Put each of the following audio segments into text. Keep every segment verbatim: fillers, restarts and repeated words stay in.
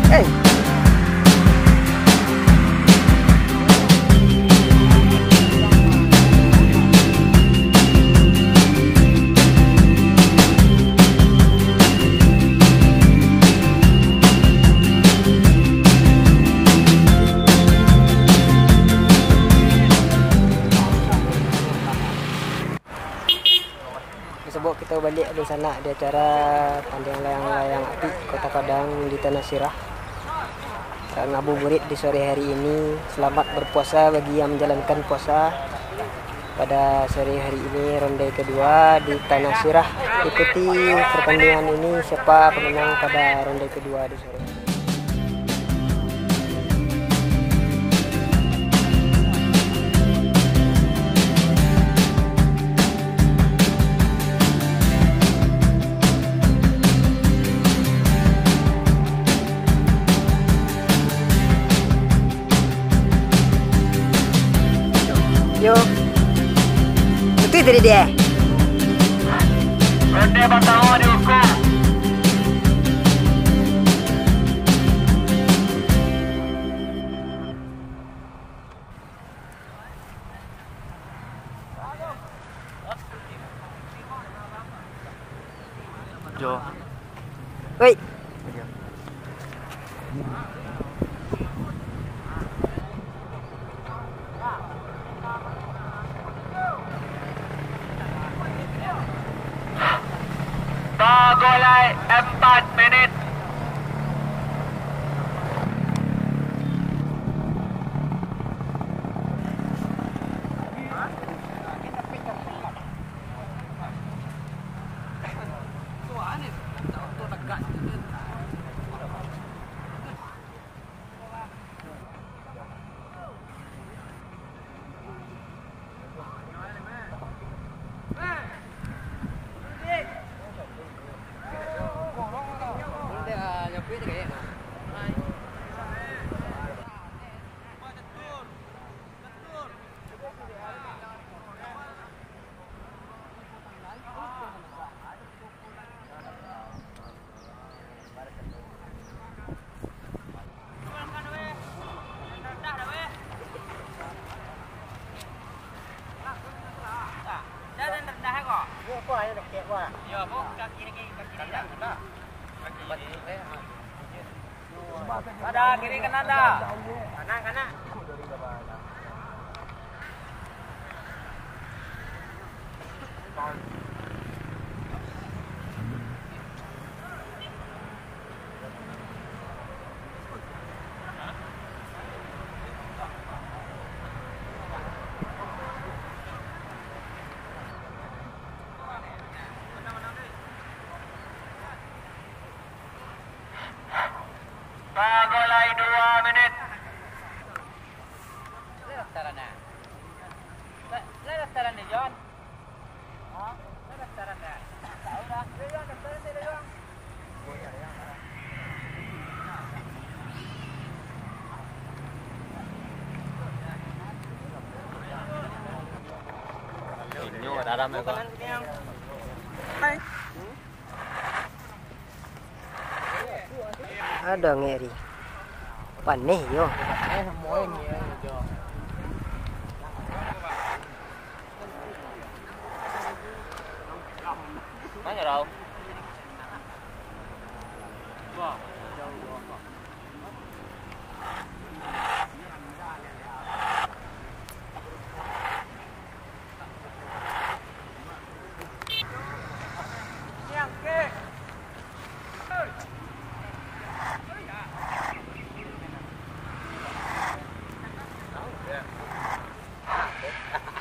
Hey. Sabab kito baliak dunsanak di acara Tandiang Layang-Layang Apik Kota Padang di Tanah Sirah. Ngabuburit di sore hari ini. Selamat berpuasa bagi yang menjalankan puasa pada sore hari ini, ronde kedua di Tanah Sirah. Ikuti pertandingan ini, siapa pemenang pada ronde kedua di sore. Yo. Betul tadi dia. Ronde pertama dihukum. Jo. Woi. Bagolai empat menit. Pada kiri kanan dah. Kanan, kanan. Bagolai dua menit. Inyo dalam tu. Ado ngeri. Paneh yo.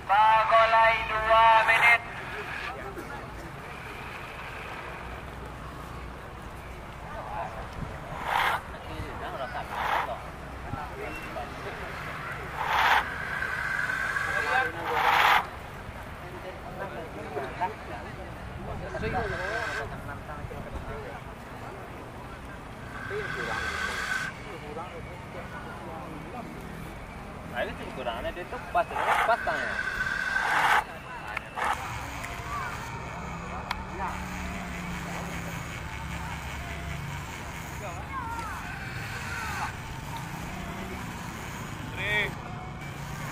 Bagolai dua menit. Nah, itu kurang, ada tu pas, pas tangan.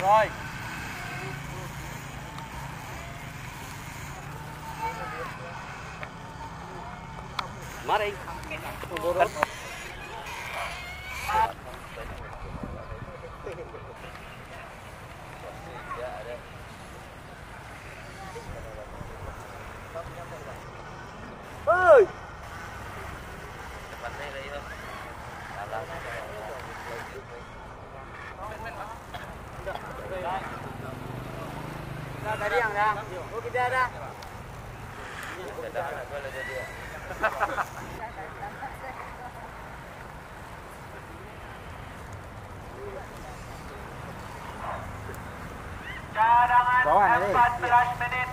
Oi. Mari. Hei! Dah, tadi yang dah. Oh, kita dah. Cadangan. Bawah, eh. Empat belas menit.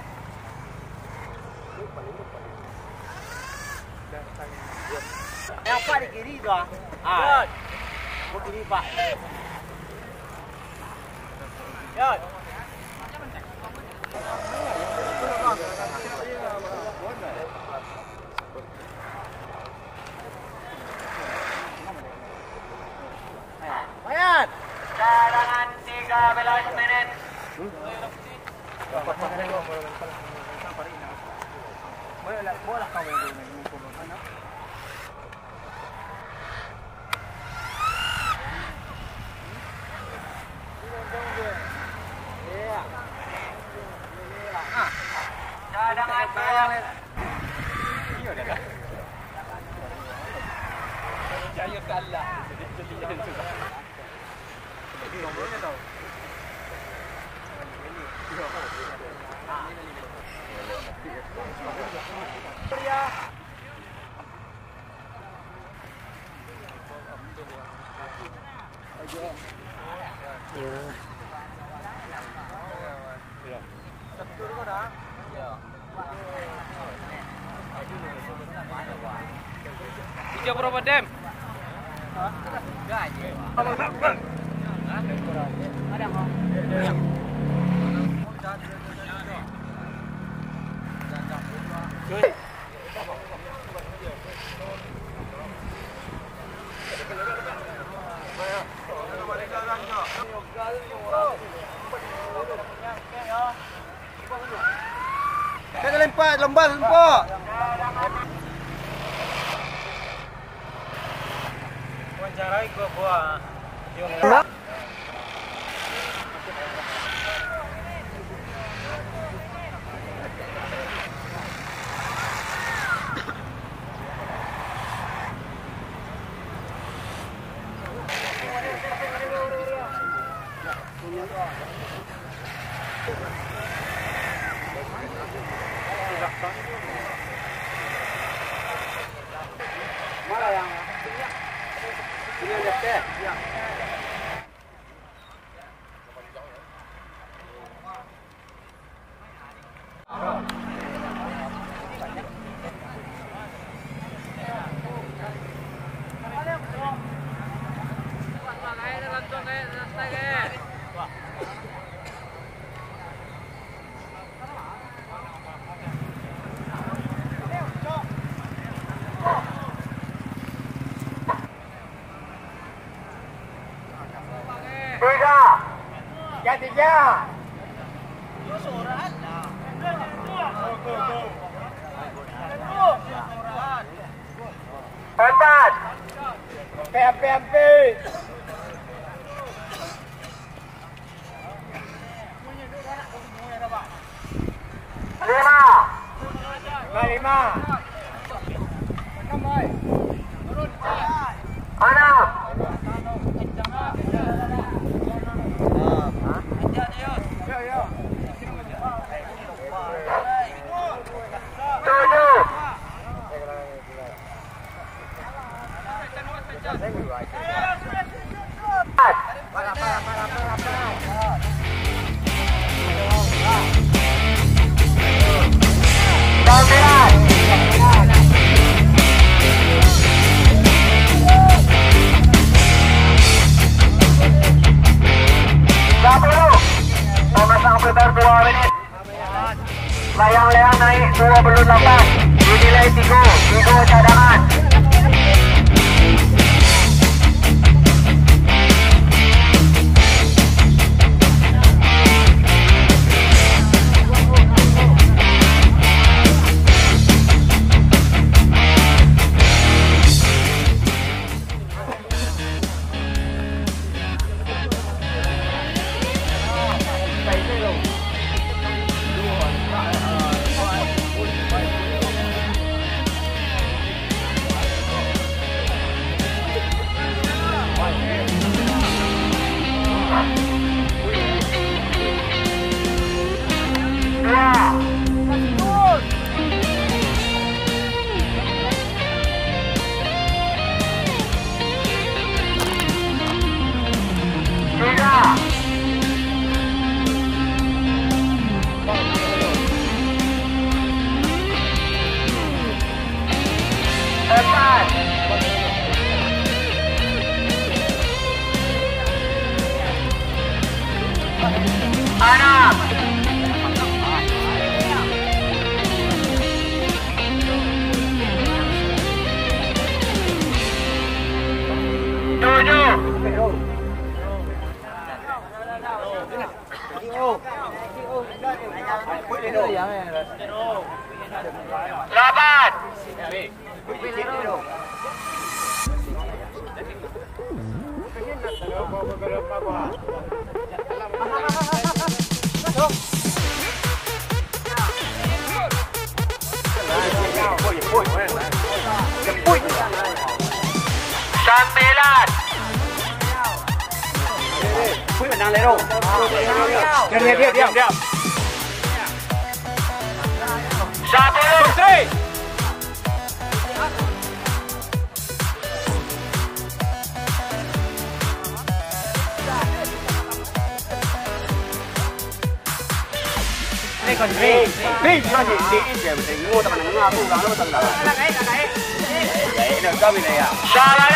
Yang Pak di kiri tu, ah. Ah. Di kiri, Pak. Cadangan tiga belas menit. Cadangan tiga. Tiga berapa dem? Ka lempak, lembas, lembok. Wawancarai gua, gua. Tiga. Ya, tiga. Empat. Empat, empat, empat. Lima. Lima. Enam. Tujuh. Sepuluh. Memasang putar dua menit. Layang-layang naik dua puluh delapan, dinilai tigo, tigo cadangan. Tujuh. Lapan. Sambilan. Diam, diam, diam, diam. Sapuluh. Salah.